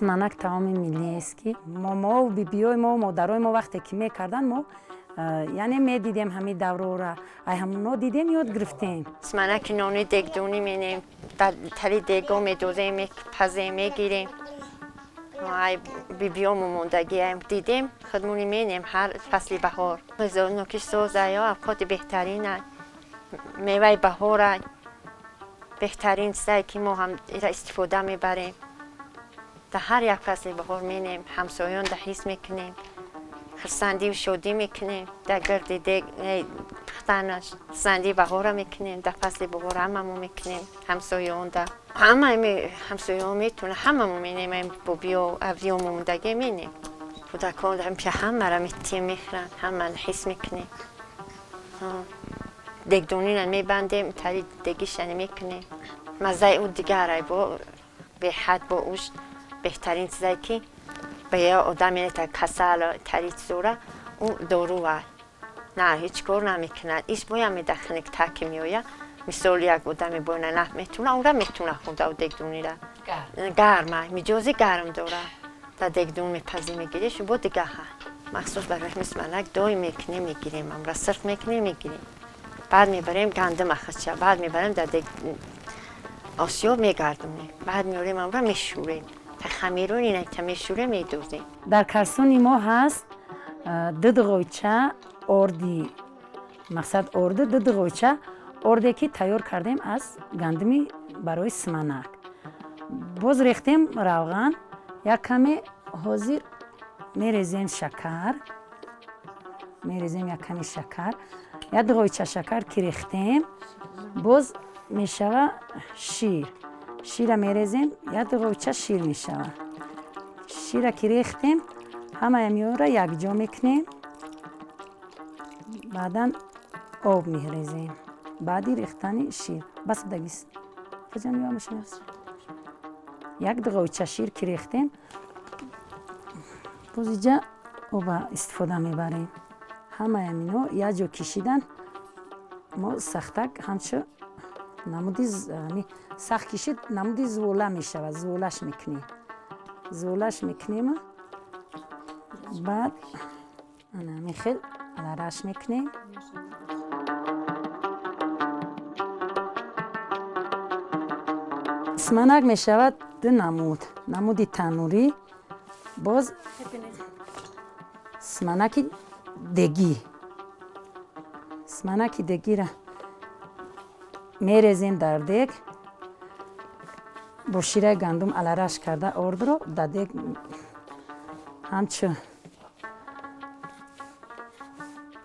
Симанак таоми миллиест, ки момову бибиёи мо, модарои мо вақте ки мекарданд, мо яъне медидем ҳамин даврора, ай ҳамуно дидем, ёд гирифтем. Симанаки нони дегдунӣ менем, дар тари дего медозем, мепазем, мегирем. Ай бибиёму мондагиам дидем, худмони менем ҳар фасли баҳор. Ноки соза ё авқоти беҳтарина, меваи баҳора, беҳтарин чизае ки мо ҳам ира истифода мебарем. Дар ҳар як фасли баҳор менем, ҳамсоёнда ҳис мекунем, хурсандию шодӣ мекунем. Дар гирди дег пухтанаш хурсандии баҳора мекунем. Дар фасли баҳор ҳамамо мекунем, ҳамсоёнда, ҳама ҳамсоён метавона, ҳамамо менем. Бобиё, авлиё мондагӣ менем, кӯдакон ҳамара метием, мехӯранд, ҳама ҳис мекунем. Дегдонина мебандем, тари дегишани мекунем, маззаи ӯ дигарай, бо беҳад бо уш беҳтарин чизае ки ба я одам касал тари чизора ӯ доруа на, ҳеҷ кор намекунад. Иш бояд медахиник ки меояд. Мисол, як одаме бояна на метуна, ура метуна хӯрда, ӯ дегдунира гарма, миҷози гарм дора, дар дегдун мепазӣ, мегириш, бо дигаҳа. Махсус барои мисманак доим мекунем, мегирем, амра сирх мекунем, мегирем, баъд мебарем гандум ахача, баъд мебарем дар дег осиёб мегардонем, баъд меорем, амра мешӯрем, та хамирони та мешӯрем, медозем. Дар карсони мо ҳаст ду дғойча орди, мақсад орду ду дғойча орде ки тайёр кардем аз гандуми барои симанак. Боз рехтем равған як каме, ҳозир мерезем шакар, мерезем як каме шакар. Як дғойча шакар ки рехтем, боз мешава шир. Шира мерезем, як дғойча шир мешава. Шира ки рехтем, ҳамаи миёнро якҷо мекунем, баъдан об мерезем. Баъди рехтани шир бас дагис, як дғойча шир ки рехтем, боз иҷа оба истифода мебарем. Ҳамаи амино як ҷо кишидан, мо сахтак ҳамчу намуди сахт кишид, намуди зувола мешавад. Зуволаш мекунем, зуволаш мекунем, баъд ана хел алараш мекунем. Симанак мешавад ду намуд: намуди таннурӣ, боз симанаки дегӣ. Симанаки дегира мерезем дар дег, бо шираи гандум алараш карда, ордро дар дег ҳамчу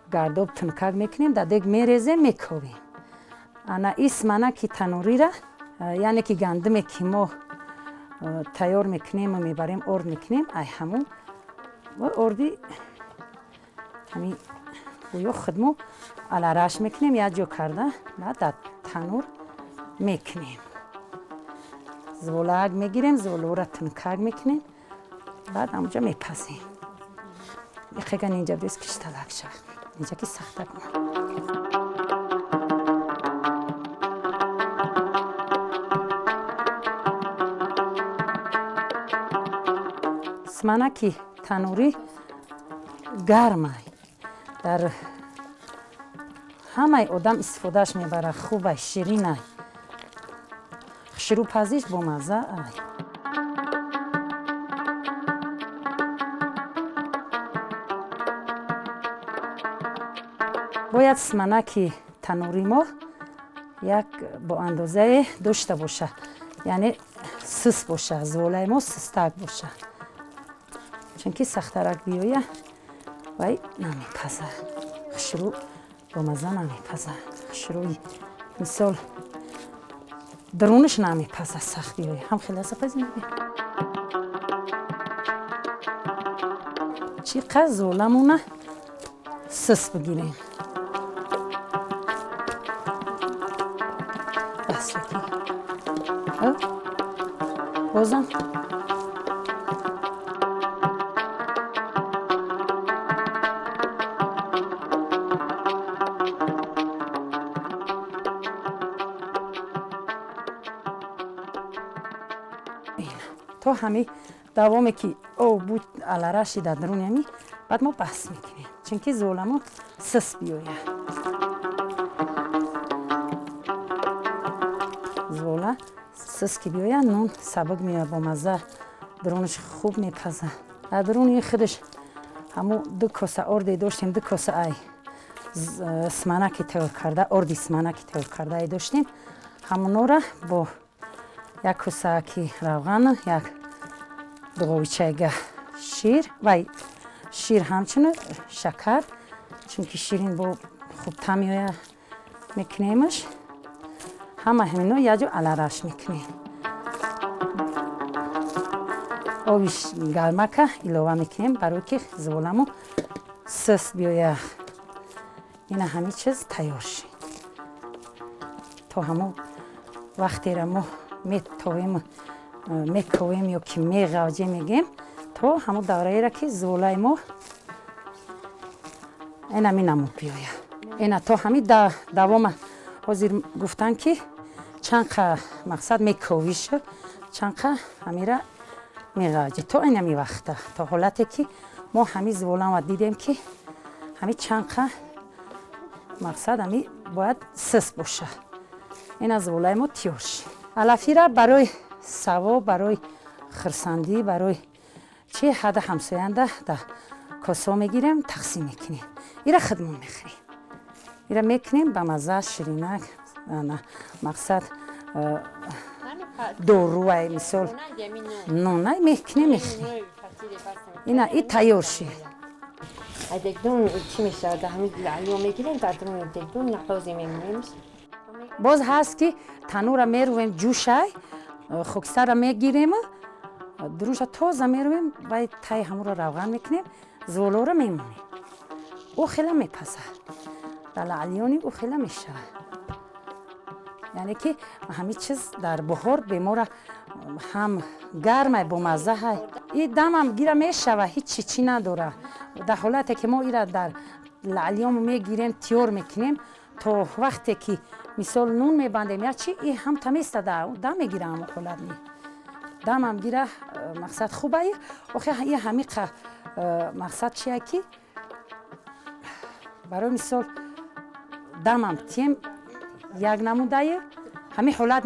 гардоб тункак мекунем, дар дег мерезем, мекобем. Ана ин симанаки таннурира, яъне ки гандуме ки мо тайёр мекунему мебарем, орд мекунем, ай ҳамун орди ҳамин гӯё худмо алараш мекунем, як ҷо карда, баъд дар танур мекунем. Зуволаак мегирем, зуволаро тункак мекунем, баъд ҳамонҷо мепазем. Иқеган инҷа бес кишталак шавад, инҷа ки сахтак. Симанаки танурӣ гармай, дар ҳамаи одам истифодааш мебарад, хубай, ширинай, хушрӯпазиш бомазза ай. Бояд симанаки танури мо як бо андозае дошта боша, яъне сус боша, зуволаи мо сустак боша, чунки сахтарак биёя, вай намепазад хушрӯ, бомазза намепазад хушрӯи. Мисол, дарунаш намепазад сахт биёя. Ҳам хеле пазим, чӣ қадр зуволамона сус бигирем. Бас, бозам то ҳами Давоме ки об буд, алараши дар даруни ҳами, баъд мо бас мекунем, чунки золамо сис биёяд. Зола сис ки биёяд, нун сабук меояд, бомазза, дарунаш хуб мепазад. Дар даруни худаш ҳамун 2 коса орде доштем, 2 коса ай сманаки тайёр карда, орди сманаки тайёр кардае доштем, ҳамунора бо 1 косаки равған, як дуғовичайга шир вай шир, ҳамчунин шакар, чунки ширин бо хубтар меояд, мекунемаш. Ҳама ҳамино якҷо алараш мекунем. Оби гармака илова мекунем, барое ки зуволамо сис биёяд. Ина ҳамин чиз тайёр шид. То ҳамон вақтера мо метовем, мековем ё ки меғавҷем, мегем, то ҳамон давраеро ки зуволаи мо инами намуд биёяд. Ина то ҳамин давома ҳозир гуфтан ки чанд қа мақсад мековиша, чанд қа ҳамира меғавҷи, то инами вақта, то ҳолате ки мо ҳамин зуволама дидем, ки ҳамин чанд қа мақсад ҳами бояд сис бошад. Ина зуволаи мо тиёр шид. Алафира барои савоб, барои хурсандӣ, барои чи ҳада ҳамсоянда да косо мегирем, тақсим мекунем. Ира худмон мехӯрем, ира мекунем, ба мазза, ширинак, мақсад дорувай, мисол нонай мекунем, мехӯрем. Ина и тайёр шид. Дегдун чӣ мешавад? Ҳамин лаълиё мегирем, дар дуруни дегдун наҳозе мемонем. Боз ҳаст ки танура мерувем, ҷӯшай, хокистарра мегирем, дуруша тоза мерувем, баъд таи ҳамуро равған мекунем, зуволоро мемонем, ӯ хела мепазад, дар лаълиёни ӯ хела мешавад. Яъне ки ҳамин чиз дар баҳор бемора ҳам гармай, бомаззаҳай, и дамам гира мешава, ҳичи чӣ надора. Дар ҳолате ки мо ира дар лаълиёмо мегирем, тиёр мекунем, то вақте ки мисол нун мебандем я чи, и ҳам таместа, дам мегира, ҳамо ҳолат ми дамам гира, мақсад хубай. Охи и ҳамиқа мақсад чия ки барои мисол дамам тием, як намудае, ҳамин ҳолат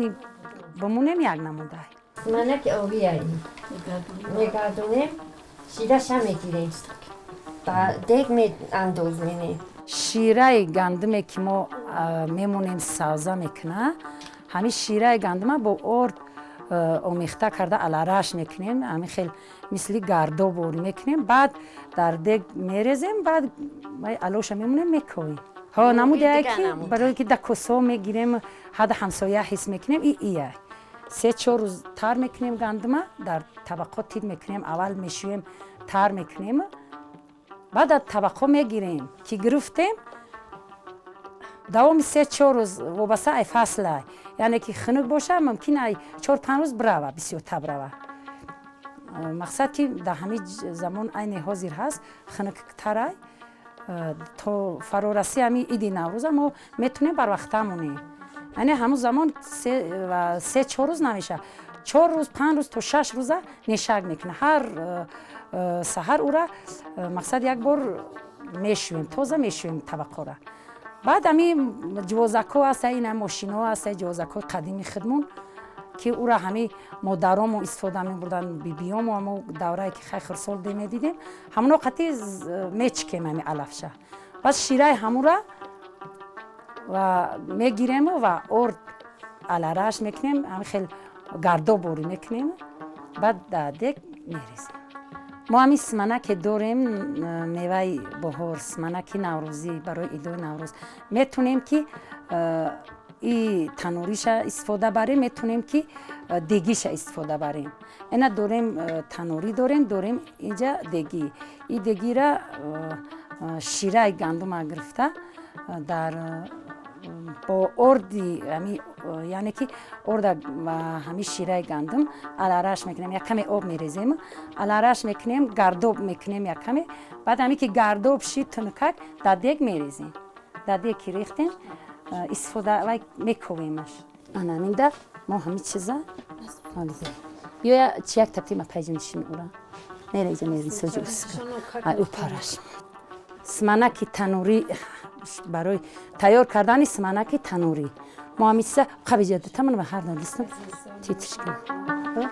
бимонем, як намудай. Манаки обия мегардонем, шираша мегирем, ба дег меандозменем. Шираи гандуме ки мо мемонем, савза мекуна, ҳамин шираи гандума бо орд омехта карда алараш мекунем, ҳамин хел мисли гардоб ворӣ мекунем, баъд дар дег мерезем, баъд алоша мемонем, мекоҳем. Ҳо, намудае ки барое ки да косо мегирем, ҳада ҳамсоя ҳис мекунем, и ия 3-4 рӯз тар мекунем гандума, дар табақо тит мекунем. Аввал мешӯем, тар мекунем, баъд дар табақо мегирем. Ки гирифтем, давоми 3-4 рӯз, вобаста ай фаслай, яъне ки хунук боша, мумкин ай 4-5 рӯз бирава, бисёртар бирава. Мақсад ки дар ҳамин замон айни ҳозир ҳаст, хунуктарай, то фарорасӣ ҳами иди Наврӯза мо метонем барвақта монем. Яъне ҳамун замон 3-4 рӯз намеша, 4 рӯз, 5 рӯз то 6 рӯза нешак мекунад. Ҳар саҳар ура мақсад як бор мешӯем, тоза мешӯем табақора. Баъд ами ҷувозакҳо ҳаста, ина мошиноҳо ҳаста, ҷувозакҳои қадими худмон, ки ура ҳами модаромо истифода мебурданд, бибиёмо, ҳамо даврае ки хай хурсол медидем, ҳамоно қати мечикем ҳами алафша. Баъд шираи ҳамура ва мегирему ва орд алараш мекунем, ҳами хел гардоб борӣ мекунем, баъд дар дег мерезем. Мо ҳамин сманаке дорем, меваи баҳор, сманаки наврӯзӣ, барои идои Наврӯз метонем ки и тануриша истифода барем, метонем ки дегиша истифода барем. Ина дорем, танурӣ дорем, дорем инҷа дегӣ. И дегира шираи гандума гирифта, дар бо орди, яъне ки орда ҳами шираи гандум алараш мекунем, як каме об мерезем, алараш мекунем, гардоб мекунем як каме. Баъд ҳаме ки гардоб шид, тунукак, дар дег мерезем. Дар дег ки рехтем, истифода вай мековемаш. Анаминда мо ҳами чиза. Биёя чи як таптима пайҷанишин ура. Нереҷа незин соҷи уска. Ай упараш. Симанаки танурӣ барои тайёр кардани симанаки танурӣ. Мо ҳамин чиза қабиҷа дутамон ва ҳар дастам титиш кунем.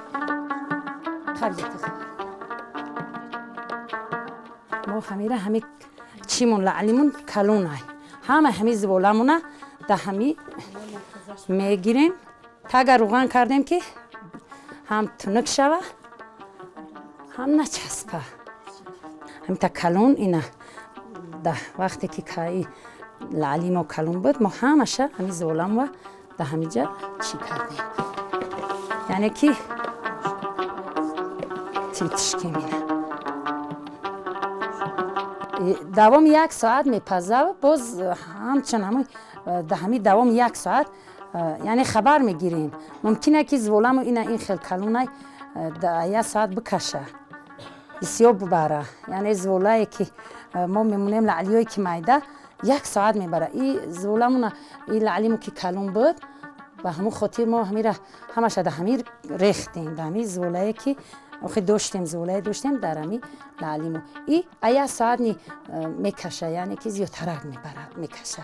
Қабиҷа мо ҳамира ҳами чимон лаълимон калонай. Ҳама ҳами зиволамона да ҳами мегирем. Тага руған кардем ки ҳам тунук шава, ҳам начаспа. Ҳамита калон ина да вақте ки каи лаъли мо калон буд, мо ҳамаша ҳами зиволамва да ҳамиҷа чӣ кардем. Яъне ки титишкем ина. Давоми як соат мепаза, боз ҳамчун ҳамои да ҳами давоми як соат яъне хабар мегирем. Мумкина ки зиволамо ина ин хел калонай да як соат бикаша, бисёр бибара. Яъне зиволае ки мо мемонем лаълиое ки майда як соат мебара. И зиволамона и лаълимо ки калон буд, ба ҳамун хотир мо ҳамира ҳамаша да ҳамир рехтем, да ҳами зиволае ки охи доштем, зиволае доштем дар ҳами лаълимо. И а як соат ни мекаша, яъне ки зиёдтарак мебара, мекаша.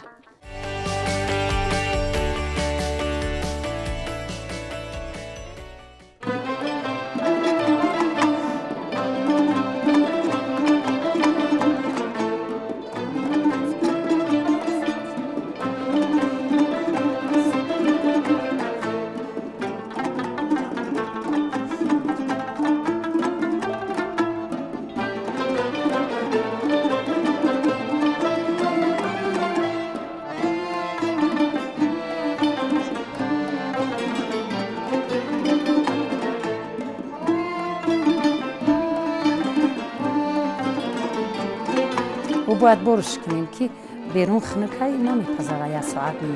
Бояд борш кунем ки берун хунукай намепазава як соат ни.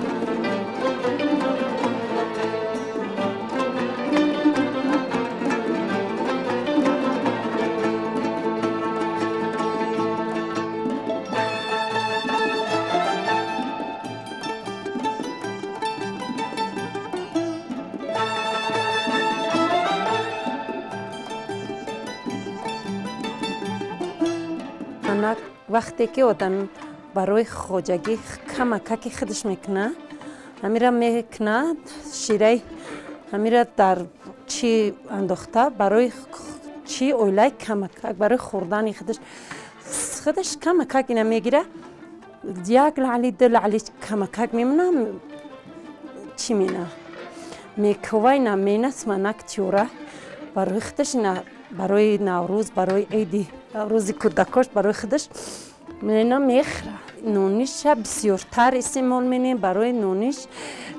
Вақте ки одам барои хоҷагӣ камакаки худаш мекуна, ҳамира мекуна, шираи ҳамира дар чӣ андохта, барои чӣ оилаи камакак, барои хӯрдани худаш худаш камакак ина мегира, як лаъли, ду лаъли камакак мемона, чӣ мена мекова, ина мена симанак тиёра барои худаш, ина барои Наврӯз, барои иди Наврӯзи кӯдакош барои худаш мена мехӯра. Нониша бисёртар истеъмол менем, барои нониш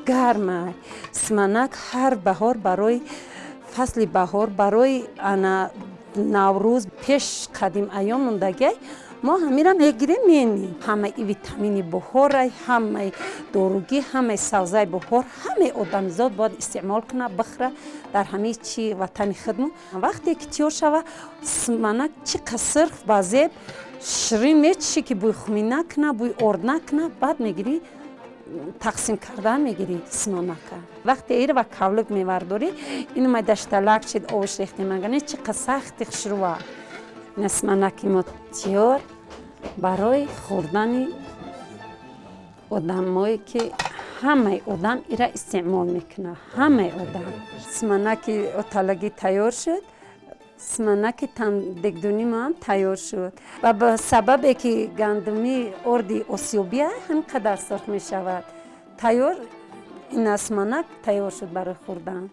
гарма. Симанак ҳар баҳор, барои фасли баҳор, барои ана Наврӯз пеш қадим айём мондагиай, мо ҳамира мегирем, менем. Ҳамаи витамини баҳорай, ҳамаи доругӣ, ҳамаи савзаи баҳор, ҳамаи одамизод бояд истеъмол куна, бихӯра дар ҳамаи чи ватани худмон. Вақте ки тиёр шава, симанак чӣ қадр сирф ба зеб ширин мечишӣ ки бӯи хумӣ накуна, бӯи орд накуна, баъд мегирӣ тақсим кардан мегирӣ симанака. Вақте ира ва кавлук мевардорӣ, ин майдашталак шид, овош рехтем, агане чӣ қадр сахти хушрӯва. Ина симанаки мо тиёр барои хӯрдани одамое ки ҳамаи одам ира истеъмол мекунад, ҳамаи одам. Симанаки оталагӣ тайёр шуд, симанаки дегдунӣ мо ҳам тайёр шуд. Ва ба сабабе ки гандуми орди осиёбия ҳамин қадар сурх мешавад. Тайёр ина симанак тайёр шуд барои хӯрдан.